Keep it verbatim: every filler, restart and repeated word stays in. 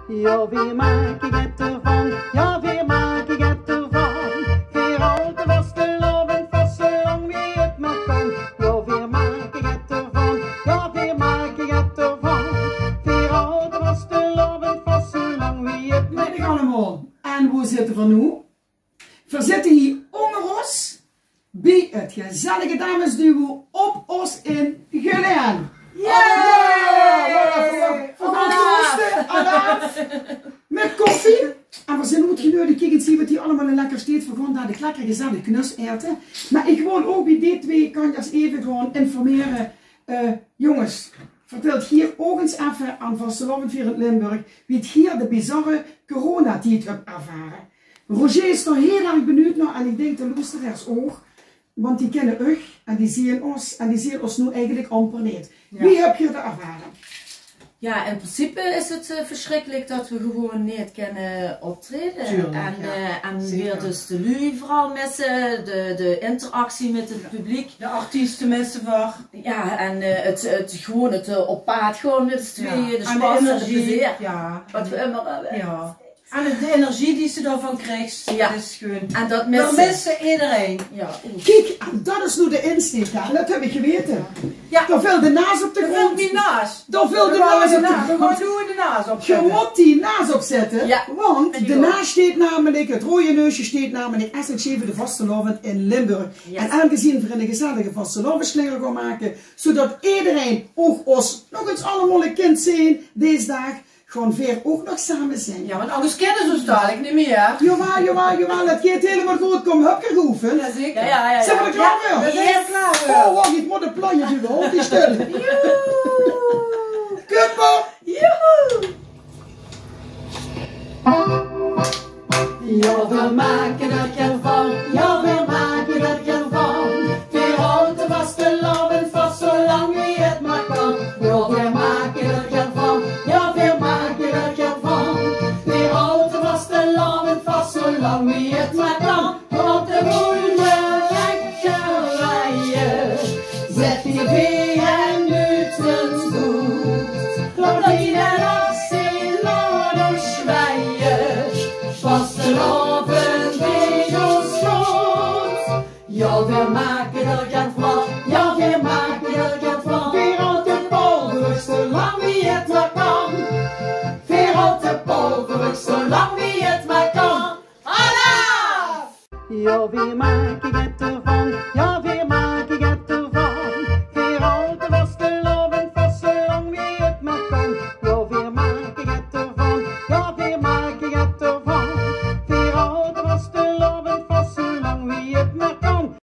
Jao, veer make get d'rvan. Jao, veer make get d'rvan. Veer haute vastelaovend vas, zoe lang wie 't mer kan. Jao, veer make get d'rvan. Jao, veer make get d'rvan. Veer haute vastelaovend vas, zoe lang wie 't mer kan. Goedemiddag allemaol. En wo zitte veer noe? Veer zitte hie ónger ós bie 't gezellige damesduo Op Os in Gelaen. Yay! Veer gaon prooste, alaaf, mit koffie. En veer zeen oetgeneudig. Kiek ins hie waat hie allemaol in lekker steet. Veer gaon dalik lekker gezellig knus aete. Mer ich wol ouch bie die twee kantjes effe gaon informere. Eh, jónges, vertèlt geer ouch ins effe aan vastelaovendvierend Limburg wie geer de bizarre coronatied höb ervare. Roger is d'r hiel erg benuujd nao en ich dink de loesteraars ouch, want die kinne uch en die zeen os en die zeen os noe eigelik amper neet. Jao. Wie höb geer det ervare? Jao, in principe is 't, eh, versjrikkelik det v'r gewoon neet kinne optraeje. Tuurlik, en, jao. Eh, en zeker. Weer dus de luuj veural misse, de, de interactie mit 't publiek. De artieste misse v'r. Jao, en, eh, 't, 't gewoon 't, eh, op paad gaon mit z'n tweeje, de sjpas en 't plezeer. Jao. Wat v'r ummer höbbe. Jao. En de energie die se daovan kriegs, det is gewoon. En det misse. V'r misse ederein. Jao, oeh. Kiek, en det is noe de insteek, hè. Det höb ich gewete. Jao. Dao veel de naas op de grond. Dao veel de naas. Dao veel de naas op de grond. V'r gaon noe de naas opzètte. Geer mót die naas opzètte, jao, want de naas steet namelik, 't roeje neusje steet namelik essentieel veur de vastelaovend in Limburg. Yes. En aangezeen v'r 'ne gezellige vastelaovesslinger gaon make, zoedet ederein ouch os nog ins allemaol ein kint zeen dees daag, gaon veer ouch nog same zinge. Jao, want angers kinne ze os dalik neet mieë. Jawaal, jawaal, jawaal, det geit hielemaol good kómme. Höb geer geoefend? Jao, zeker. Jao, jao, jao. Zeen veer d'r klaor veur? Jao, zeker klaor veur. Oh, wach, ich mót de planje noe al die stille. Joehoe! Kumper! Joehoe! Jao, veer make d'r get van. Jao, veer make d'r get van. Veer haute vastelaovend vas, zoe lang wie 't mer kan. Jao, veer make d'r get van. Jao, veer make d'r get van. Veer haute vastelaovend vas, zoe lang wie 't mer kan. Want de boel mer lekker waie. Zèt die veer en nuutsens good. Laot die net as zeen laote zwaie. Vastelaovend deej os good. Jao, veer make d'r get van. Jao, veer make d'r get van. Veer haute polveruk, zoe lang wie 't mer kan. Veer haute polveruk, zoe lang wie 't mer kan. Alaaf! Jao, veer make